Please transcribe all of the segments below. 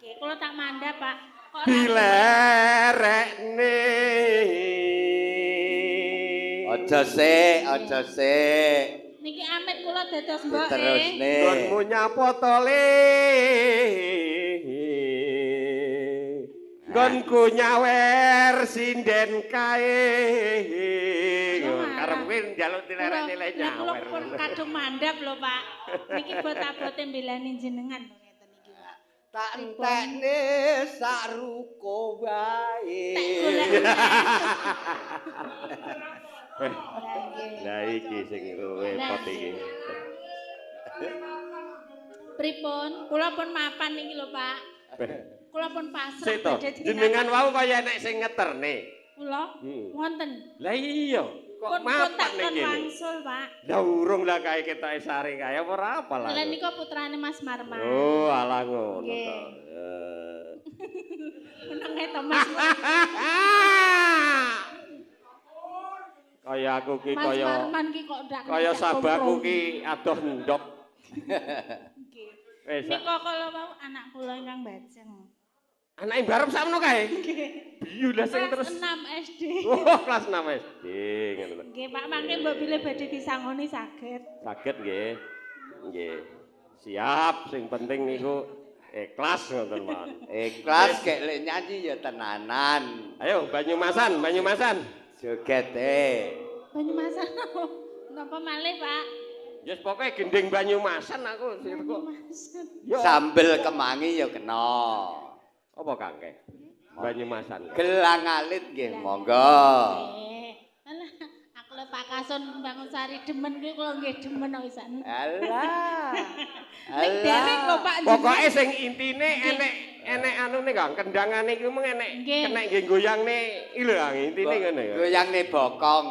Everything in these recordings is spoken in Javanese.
Nggih, kula tak mandhap, Pak. Kok Dilerekne. Aja sik, aja sik. Niki amit kula dados mboke. Diterusne. Nggonmu nyapa to le? Nggonku nyawer sinden kae. Karep kuwi njaluk dilerekne le Lah kula nyawer. pun kadung mandhap lho, Pak. Niki bot-abote mbelani jenengan lho ngeten iki, Pak. Tak entekne sak ruko wae. Tak golek. Lah iki sing repot iki. Pripun? Kula pun mapan niki lho, Pak. Kula pun pasrah Sik to, badhe jenengan wau kaya enek sing ngeterne. Kula wonten. Lah iya, kok Pun pun mapan tak ning kon kene. wangsul, Pak. Lah urung lah kae ketoke sare kae apa ora apa lah. Lah nika putrane Mas Marman. Oh, alah ngono Nggih. to. Menenge to Mas. Kaya aku ki Mas kaya Marman ki kok ndak kaya ndak sabaku kompromi. ki adoh ndok. Nggih. Wis Nika kala wau anak kula ingkang bajeng. anake barep sakmono kae. Biyu lah sing Kelas terus. 6 SD. Oh, kelas 6 SD ngono lho. Nggih, Pak, mangke mbok bilih badhe disangoni saged. Saged nggih. Nggih. Siap, sing penting niku ikhlas ngoten mawon. Ikhlas gek lek nyanyi ya tenanan. Ayo Banyumasan, Banyumasan. Joget e. Banyumasan. Napa malih, Pak? Ya yes, pokoke gending Banyumasan aku sing kok. Banyumasan. Yo. Sambel kemangi ya kena. Apa Kang? Banyumasan. Gelang alit nggih monggo. Nggih. Alah, aku lho Pak Kasun Bangun Sari demen kuwi kula nggih demen kok wisan. Alah. Ning dereng lho Pak jenengan. Pokoke sing intine enek enek anune Kang, kendangane iku mung enek Nggih. kenek nggih goyangne iki lho Kang, intine ngono ya. Goyangne bokong.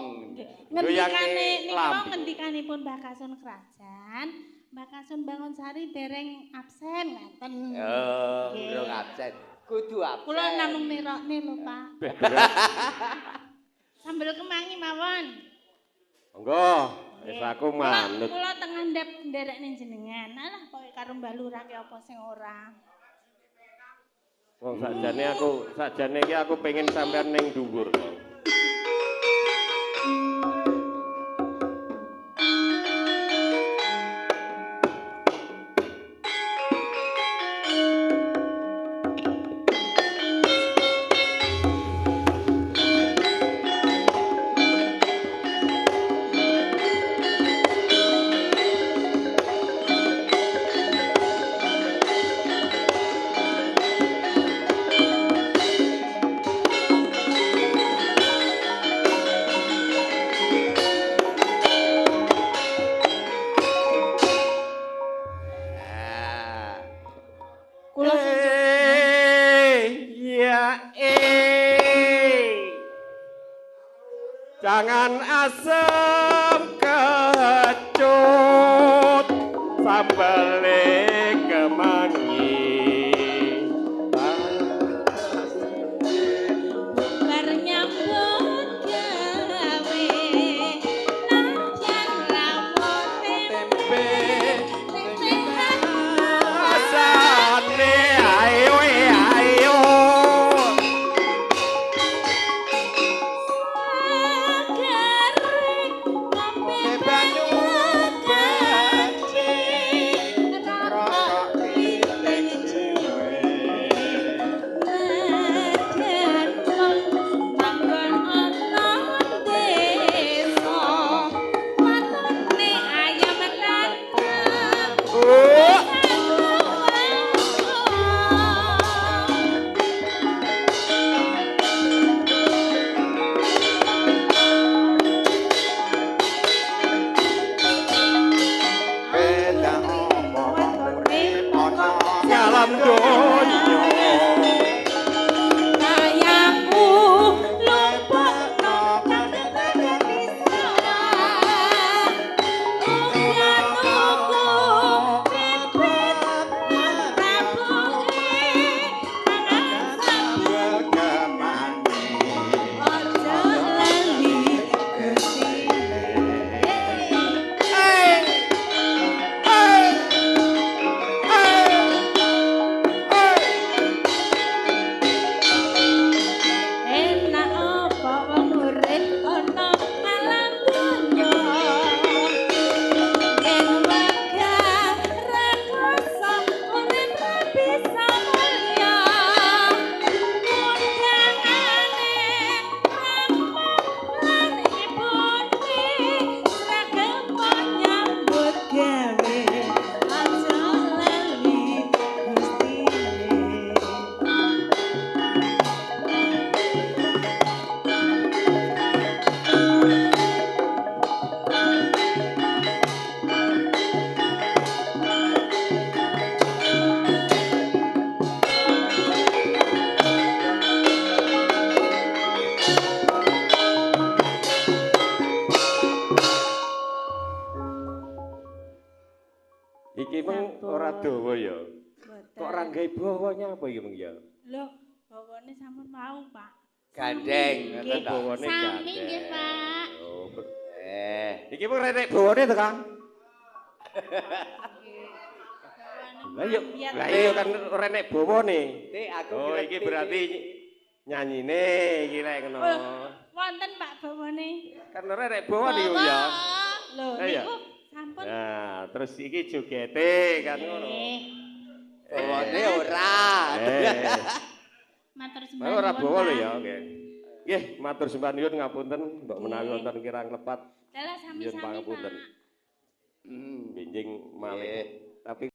Ngendikane niku lambi. ngendikanipun Mbah Kasun Krajan, Mbah Kasun Bangun Sari dereng absen ngaten. Oh, Nggih. urung absen. Kudu absen. Kula namung nirokne lho Pak. Beh, berat. Sambel kemangi mawon. Monggo, wis aku manut. Kula tengah ndep nderekne jenengan. Alah pokoke karo Mbah Lurah ki apa sing ora. Wong sakjane aku, sakjane iki aku pengen sampean ning dhuwur. Ah. Kula sing Ya eh. Jangan asem kecut sambele kemangi. bar nyambut gawe najan rawon Tempe sing sehat rasane ayo ayo. garing ngombe Banyu banyu rokok piting dhewe najan wong manggon ana desa watune ayam tangkep. Oh. Beda apa urip ana Dalam donya. Kayaku lumpukno bisa. Uga tuku bibit rabuke mangan sambel kemangi. aja lali Gusti. Hey. Hey. Hey. Hey. Kok ora gawe bawa nyapa iki, Meng ya? Lho, bawane sampun wau, Pak. Gandeng Nggih. ngoten ta. Bawane Sami gandeng. nggih, Pak. Oh, Eh, iki mung renek bawane to, Kang? Nggih. Lah iya, Biar- lah iya kan ora enek bawane. Tik aku Oh, ngerti. iki berarti nyanyine iki lek ngono. Oh, wonten Pak bawane. Kan ora enek bawane iku ya. Lho, Lah iya. niku sampun. Nah, terus iki jogete kan ngono. Nggih. Bawane ora. Eh. Matur sembah Ora nuwun, bawa lho Pak. ya, oke. Nggih, matur sembah nuwun ngapunten mbok menawi Nggih. wonten kirang lepat Dalah nyuwun sami-sami, pangapunten. Pak. Hmm. Benjing malih. Nggih. Tapi